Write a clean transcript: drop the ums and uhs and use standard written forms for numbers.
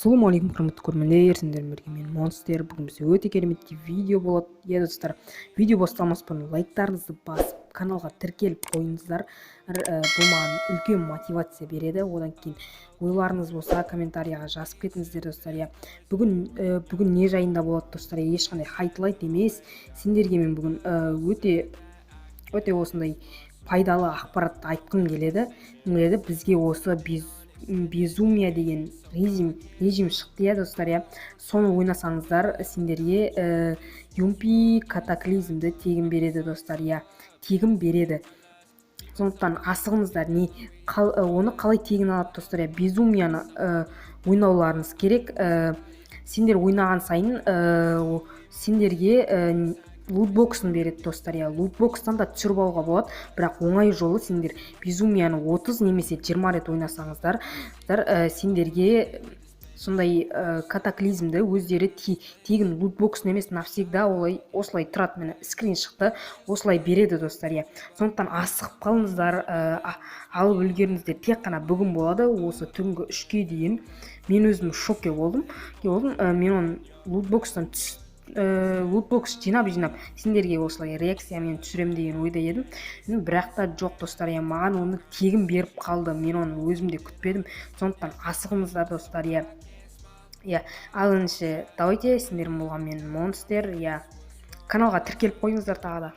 Ассалаумағалейкум, құрметті көрермендер! Сендермен бірге мен, Монстер. Бүгін бізде өте керемет видео болады. Иә, достар, видео басталмас бұрын лайктарыңызды басып, каналға тіркеліп қойыңыздар. Бұл маған үлкен мотивация береді. Одан кейін ойларыңыз болса, комментарияға жазып кетіңіздер, достар. Иә, бүгін не жайында болады, достар? Ешқандай хайлайт емес. Сендерге мен бүгін өте өте осындай пайдалы ақпаратты айтқым келеді. Бізге осы безумие деген режим шықты, иә, достар. Иә, соны ойнасаңыздар, сендерге юмпи катаклизмді тегін береді, достар. Иә, тегін береді, сондықтан асығыңыздар. Не оны қалай тегін алады, достар? Иә, безумияны ойнауларыңыз керек. Сендер ойнаған сайын сендерге лутбоксын береді, достар. Иә, лутбокстан да түсіріп алуға болады, бірақ оңай жолы: сендер безумияны 30 немесе 20 рет ойнасаңыздар, сендерге сондай катаклизмді өздері тегін, лутбоксын емес, навсегда, олай осылай тұрады. Міне, скрин шықты, осылай береді, достар. Иә, сондықтан асығып қалыңыздар, алып үлгеріңіздер. Тек қана бүгін болады, осы түнгі 3-ке дейін. Мен өзім шокке болдым. Мен оны лутбокстан лутбокс жинап жинап сендерге осылай реакциямен түсіремін деген ойда едім, бірақ та жоқ, достар. Иә, маған оны тегін беріп қалды, мен оны өзім де күтпедім, сондықтан асығыңыздар, достар. Иә, ал ендеше давайте, сендермен болған мен, Монстер. Иә, каналға тіркеліп қойыңыздар тағы да.